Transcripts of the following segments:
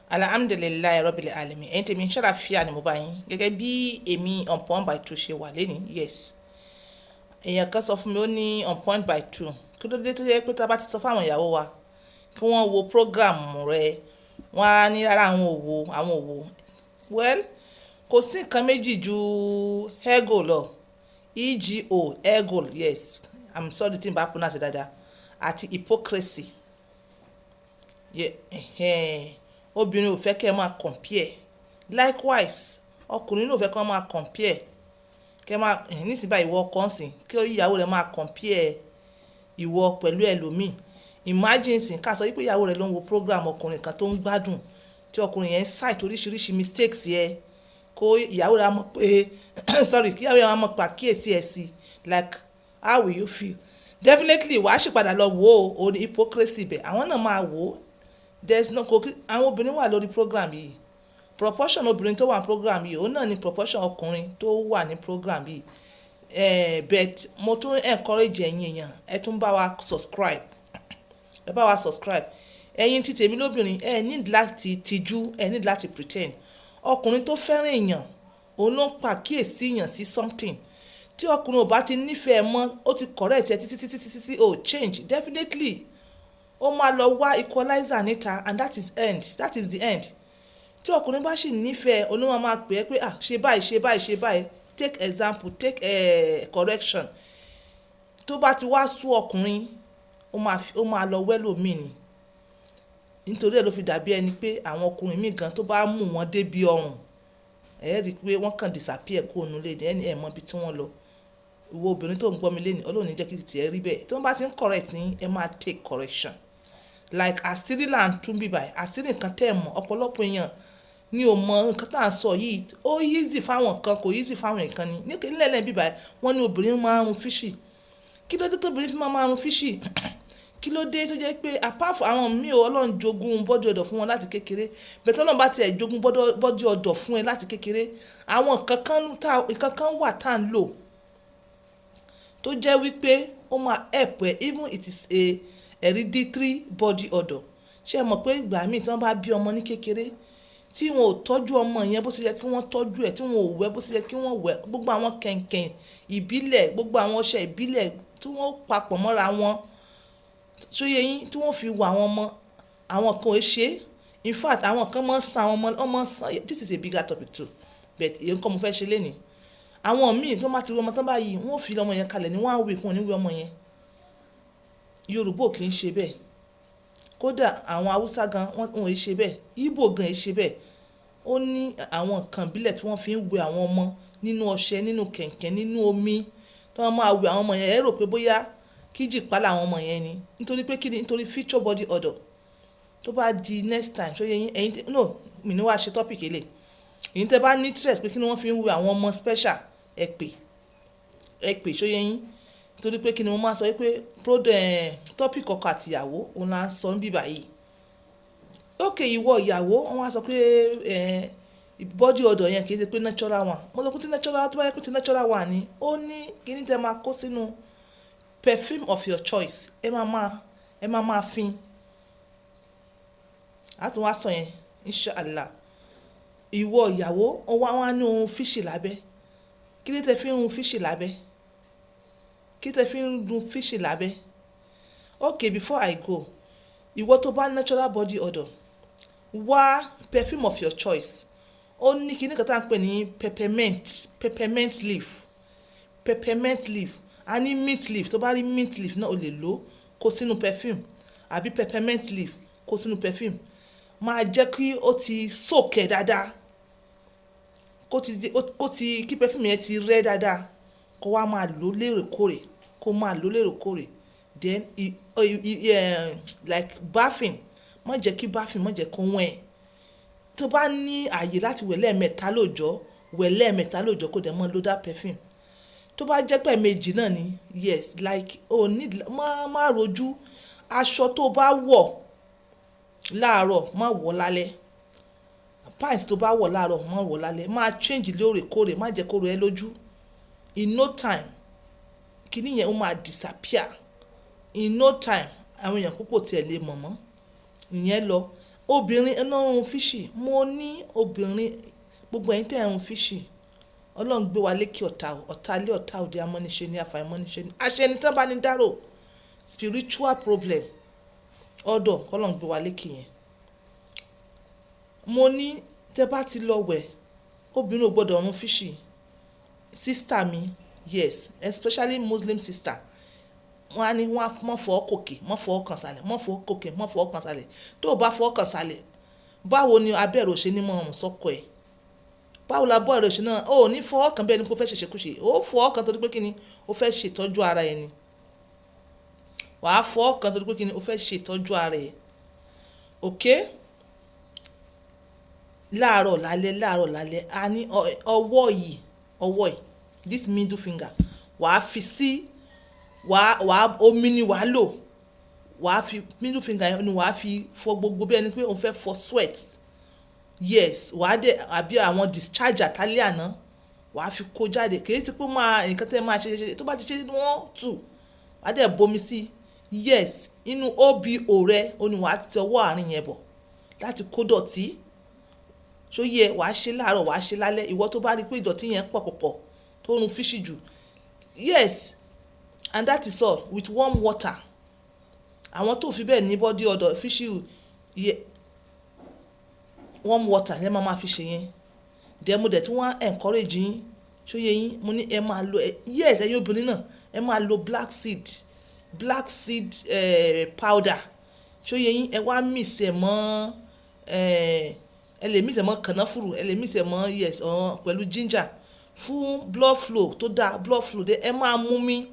Alhamdulillahi Rabbil Alamin. Ẹ̀yin tèmi, ṣàlàfíà ni mo bá yín gẹ́gẹ́ bí èmi on point by two ṣe wà lẹ́ni. Yes, èèyàn kan sọ fún mi, ó ní on point by two, kí ló dé tó yẹ pé tá a bá ti sọ fáwọn ìyàwó wa kí wọ́n wo program rẹ, wọ́n á ní rárá, àwọn ò wo, àwọn ò wo. Well, kò sí nǹkan méjì ju ego lọ, ego, ego. Yes, I'm sorry tí n bá pronounce dáadáa, àti hypocrisy. Yeah, obìnrin ò fẹ́ kẹ́ ẹ máa compare. Likewise, ọkùnrin náà ò fẹ́ kí wọ́n máa compare, kẹ́ ẹ máa nísìnyí báyìí, ìwọ ọkọ ń sìn kí ìyàwó rẹ máa compare ìwọ pẹ̀lú ẹlòmíì. Imagine sìn, ká sọ wípé ìyàwó rẹ ló ń wo program ọkùnrin kan tó ń gbádùn, tí ọkùnrin yẹn cite oríṣiríṣi mistakes yẹ, kó ìyàwó rẹ mọ̀ pé, sorry, kí ìyàwó rẹ mọ̀ pé àkíyèsí ẹ̀ sí. Like, how will you feel? Definitely wàá sì padà lọ wò ó. Ní hypocrisy bẹ̀, àwọn náà máa wò ó. There's no kò àwọn obìnrin wà lórí program yìí. Proportion obìnrin tó wà ní program yìí, òun náà ni proportion ọkùnrin tó wà ní program yìí. But mo tún encourage ẹ̀yin èèyàn, ẹ tún bá wa subscribe, ẹ bá wa subscribe. Ẹ̀yin tí tèmi lóbìnrin, ẹ need láti tijú, ẹ need láti pretend. Ọkùnrin tó fẹ́ràn èèyàn, òun ló ń pàkíyèsí èèyàn sí something. Tí ọkùnrin ò bá ti nífẹ̀ẹ́ mọ́, ó ti correct ẹ títí títí títí tí ó change, definitely ó máa lọ wá equalizer níta, and that is end, that is the end. Tí ọkùnrin bá sì nífẹ̀ẹ́, onímọ̀ máa pè é pé, "Ah, ṣe báyìí, ṣe báyìí, ṣe báyìí." Take example, take correction. Tó bá ti wá sú ọkùnrin, ó máa lọ wẹ́lòmíì ni. Nítorí ẹ̀ ló fi dàbí ẹni pé àwọn ọkùnrin míì gan, tó bá mú wọn débi ọrùn, ẹ rí i pé wọ́n kàn disappear kó nu lé ní ẹni, ẹ̀ mọ ibi tí wọ́n lọ. Ìwọ obìnrin tó ń gbọ́ mi lé ní, Ọlọ́run ní jẹ́ kí tiẹ̀ rí bẹ́ẹ̀. Tí wọ́n bá ti ń correct yín, ẹ máa take correction. Like, àṣírí là ń tún bí báyìí, àṣírí nǹkan tẹ́ ẹ̀ mọ̀. Ọ̀pọ̀lọpọ̀ èèyàn ni ò mọ nǹkan tá à ń sọ yìí. Ó easy fáwọn kan, kò easy fáwọn nǹkan ni. Nílẹ̀ bí báyìí, wọ́n ní obìnrin máa ń run fishy. Kí ló dé tóbìnrin fi máa ń run fishy? Kí ló dé tó jẹ́ pé apart from àwọn míì o, Ọlọ́run jogún body odor fún wọn láti kékeré? Bẹ́ẹ̀ tí Ọlọ́run bá tiẹ̀ jogún body odor fún ẹ láti kékeré, àwọn nǹkan kan wà tá à ń lò tó jẹ́ wípé ó máa help ẹ, even it is a hereditary body odor. Ṣé ẹ mọ̀ pé ìgbà míì tí wọ́n bá bí ọmọ ní kékeré, tí wọn ò tọ́jú ọmọ yẹn bó ṣe yẹ kí wọ́n tọ́jú ẹ̀, tí wọn ò wẹ̀ bó ṣe yẹ kí wọ́n wẹ̀, gbogbo àwọn kẹ̀ǹkẹ̀ǹ ìbílẹ̀, gbogbo àwọn ọṣẹ ìbílẹ̀ tí wọ́n papọ̀ mọ́ra wọn, ṣó yé yín, tí wọ́n fi wọ àwọn ọmọ, àwọn kan ò ṣe é. In fact, àwọn kan máa ń san àwọn ọmọ, wọ́n máa ń san. This is a bigger topic too, but èyí nǹkan mo fẹ́ ṣe lénìí. Àwọn míì tó bá ti wẹ ọmọ tán báyìí, wọ́n ò fi ọmọ yẹn kalẹ̀ ní one week, wọn ò ní wẹ ọmọ yẹn. Yorùbá ò kì í ṣe bẹ́ẹ̀. Kódà àwọn Haúsá gan, wọ́n ò ṣe bẹ́ẹ̀. Ìgbò gan ò ṣe bẹ́ẹ̀. Ó ní àwọn nǹkan ìbílẹ̀ tí wọ́n fi ń wẹ àwọn ọmọ nínú ọṣẹ, nínú kẹ̀ǹkẹ̀, nínú omi tí wọ́n máa wẹ àwọn ọmọ yẹn. Ẹ rò pé bóyá kíjìpá làwọn ọmọ yẹn ni. Nítorí pé kí ni? Nítorí future body odor. Tó bá di next time, ṣó yé yín? Ẹ̀yin no, mi ní wàá ṣe topic eléyìí. Èyí tẹ́ bá ní interest pé kí ni wọ́n fi ń wẹ àwọn ọmọ special, ẹ pè, ẹ pè. Ṣó yé yín? Nítorí pé kí ni, mo máa sọ wípé topic ọkọ àti ìyàwó òun là ń sọ ń bí báyìí. Ok, ìwọ ìyàwó, wọ́n wá sọ pé body odor yẹn kì í ṣe pé natural one. Mo sọ pé tí natural, tó bá yẹ pé tí natural one ni, ó ní kí ni tẹ́ máa kó sínú perfume of your choice, ẹ máa máa fín. A tún wá sọ yẹn, inshallah. Ìwọ ìyàwó, wọ́n wá wá ní ohun fishy lábẹ́. Kí ló tẹ́ fi ń run fishy lábẹ́? Kí tẹ́ fi ń run fishy lábẹ́? Okay, before I go, ìwọ tó bá natural body odor, wá perfume of your choice. Ó ní kíní kan tá à ń pè ní peppermint, peppermint leaf, peppermint leaf. A ní mint leaf. Tó bá rí mint leaf náà, o lè lò kó sínú perfume, àbí peppermint leaf, kó sínú perfume. Máa jẹ́ kí ó ti soak ẹ̀ dáadáa, kó ti kí perfume yẹn ti rẹ́ dáadáa, kó wá máa lò lóòrèkóòrè, kó máa lò lóòrèkóòrè. Then like bathing, má jẹ́ kí bathing, má jẹ́ kó wọ́n ẹ̀. Tó bá ní ààyè láti wẹ̀ lẹ́ẹ̀mẹ́ta lóòjọ́, wẹ̀ lẹ́ẹ̀mẹ́ta lóòjọ́, kó dẹ̀ mọ́ lo that perfume. Tó bá jẹ́ pé méjì náà ni, yes, like, o need má má rojú. Aṣọ tó bá wọ̀ láàárọ̀, má wọ̀ lálẹ́. Pants tó bá wọ̀ láàárọ̀, má wọ̀ lálẹ́. Máa change lóòrèkóòrè, má jẹ́ kó ro ẹ́ lójú. In no time, kíní yẹn ó máa disappear. In no time, àwọn èèyàn púpọ̀ tiẹ̀ lè mọ̀ mọ́ ìyẹn lọ. Obìnrin iná ń run fishy. Mo ní obìnrin, gbogbo ẹ̀yin tí ẹ̀ ń run fishy, Ọlọ́run gbé wa lékè ọ̀tá o. Ọ̀tá ilé, ọ̀tá òde, amọ́niṣe ní àfàìmọ́niṣe ní. Aṣeni tán bá ní dárò, spiritual problem. Ọ̀dọ̀ k'Ọlọ́run gbé wa lékè yẹn. Mo ní tẹ bá ti lọ wẹ̀, obìnrin ò gbọdọ̀ run fishy. Sister mi, yes, especially Muslim sister. Wọ́n á ní wọ́n á mọ́ fọwọ́ kòkè, mọ́ fọwọ́ kan sàlẹ̀, mọ́ fọwọ́ kòkè, mọ́ fọwọ́ kan sàlẹ̀. Tó o bá fọwọ́ kan sàlẹ̀, báwo ni abẹ́ rẹ̀ ò ṣe ní mọ́ ọrùn sọ́kọ ẹ̀? Báwo la bọ́ rẹ̀ ò ṣe náà? O ò ní fọwọ́ kan bí ẹni pé o fẹ́ ṣèṣekúṣe. O fọwọ́ kan torí pé kí ni? O fẹ́ ṣètọ́jú ara ẹ ni. Wà á fọwọ́ kan torí pé kí ni? O fẹ́ ṣètọ́jú ara ẹ. Okay? Láàárọ̀ lálẹ́, láàárọ̀ lálẹ́, a ní ọwọ́ yìí, ọwọ́ yìí, this middle finger, wà á fi sí, wà á omi ni wà á lò. Wà á fi middle finger yẹn ni wà á fi fọ gbogbo bí ẹni pé o fẹ́ fọ sweat. Yes, wà á dẹ̀ àbí àwọn discharge àtàlẹ́ àná, wà á fi kó jáde. Kì í ṣe pé máa nǹkan tí ẹ máa ṣe ṣe tó bá ti ṣe one two, wà á dẹ̀ bomi sí. Yes, inú OBO rẹ, ó ní wà á ti ọwọ́ àárín yẹn bọ̀ láti kó dọ̀tí. Ṣó yẹ wà á ṣe láàárọ̀, wà á ṣe lálẹ́. Ìwọ tó bá rí pé ìdọ̀tí yẹn pọ̀ pọ̀pọ̀ tó run fishy jù. Yes, and that is all, with warm water. Àwọn tó fi bẹ́ẹ̀ ní body odor fishy, warm water lẹ́ máa ma fi ṣe yẹn. Then mo dẹ̀ tí wọ́n encourage yín. Ṣó yé yín? Mo ní ẹ máa lo, yes, ẹ̀yin obìnrin náà, ẹ máa lo black seed powder. Ṣó yé yín? Ẹ wá mix ẹ̀ mọ́, ẹ lè mix ẹ̀ mọ́ kànáfùrù, ẹ lè mix ẹ̀ mọ́, yes, pẹ̀lú ginger fún blood flow tó dáa, blood flow dé. Ẹ máa mú mi,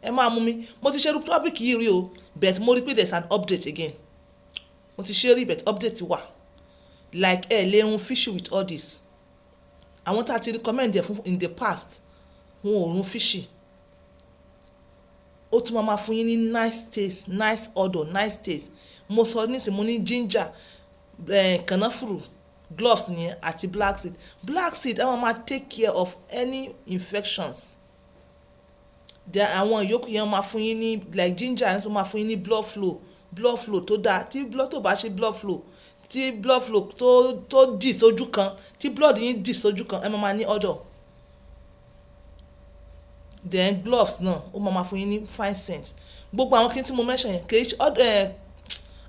ẹ máa mú mi. Mo ti ṣe irú topic yìí rí o, but mo rí pé there is an update again. Mo ti ṣe rí, but update wà. Like ẹ lè run fishy with all this. Àwọn tá a ti recommend ẹ fún in the past, wọn ò run fishy. Ó tún máa ma fún yín ní nice taste, nice odour, nice taste. Mo sọ nísìnyí, mo ní ginger, kànáfùrù, cloves nìyẹn, àti black seed. Black seed ẹ máa ma take care of any infections. Then àwọn ìyókù yẹn máa fún yín ní, like ginger yẹn máa fún yín ní blood flow tó dáa. Tí blood tó bá ṣe blood flow, tí blood flow tó dì sójú kan, tí blood yín dì sójú kan, ẹ máa ma ní odour. Then cloves náà, ó máa ma fún yín ní fine scent. Gbogbo àwọn kí tí mo mention yẹn, kì í ṣe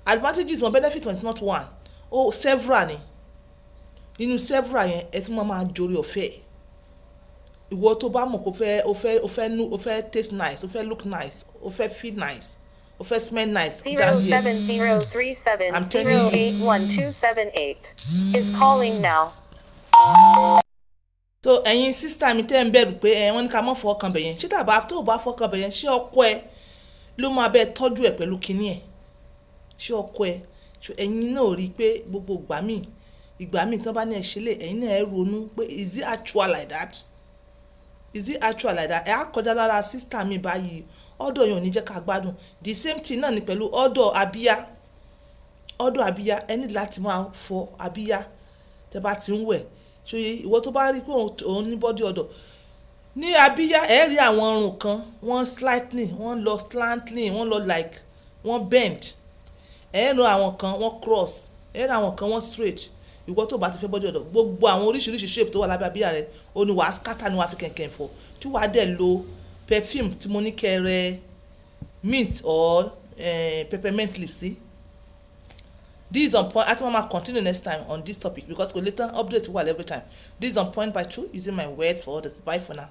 advantages wọn, benefit wọn is not one o, several ni. Nínú several yẹn, ẹ tún máa ma jore ọ̀fẹ́. Ìwọ tó bá mọ̀ kó fẹ́ o fẹ́ o fẹ́ o fẹ́ taste nice, o fẹ́ look nice, o fẹ́ feel nice, o fẹ́ smell nice. 07037 I'm telling zero you. 81278 is calling now. So ẹ̀yin sister mi tẹ́ ń bẹ̀rù pé ẹ wọ́n ní ká má fọwọ́ kan bẹ̀ yẹn, ṣé tàbá tó o bá fọwọ́ kan bẹ̀ yẹn, ṣé ọkọ ẹ ló máa bẹ tọ́jú ẹ pẹ̀lú kinní ẹ̀? Ṣé ọkọ ẹ? Ṣé ẹ̀yin náà rí i pé gbogbo ìgbà míì tí wọ́n bá ní ẹ ṣe lè, ẹ̀yin náà ẹ ronú pé is it actual like that? Is it actual like that? Ẹ á kọjá lára sister mi báyìí, odour yẹn ò ní jẹ́ ká gbádùn. The same thing náà ni pẹ̀lú odour abíyá. Odour abíyá, ẹ ní láti máa fọ abíyá tẹ́ bá ti ń wẹ̀. Ṣòye ìwọ tó bá rí pé òun ní body odor ní abíyá, ẹ rí àwọn ọrùn kan, wọ́n slightly, wọ́n lọ slantly, wọ́n lọ like wọ́n bend. Ẹ rí àwọn kan, wọ́n cross. Ẹ rí àwọn kan, wọ́n straight. Ìwọ tó bá ti fẹ́ body odor, gbogbo àwọn oríṣiríṣi shape tó wà lábẹ́ abíyá rẹ, ó ní wàá scatter, ní wàá fi kẹ̀kẹ́ fọ, tí wàá dẹ̀ lo perfume tí mo ní kẹ́ rẹ mint or peppermint leaf sí. This is On Point. Àti mama continue next time on this topic because kò lè tán, update wà every time. This is On Point by Two, using my words for others. Bye for now.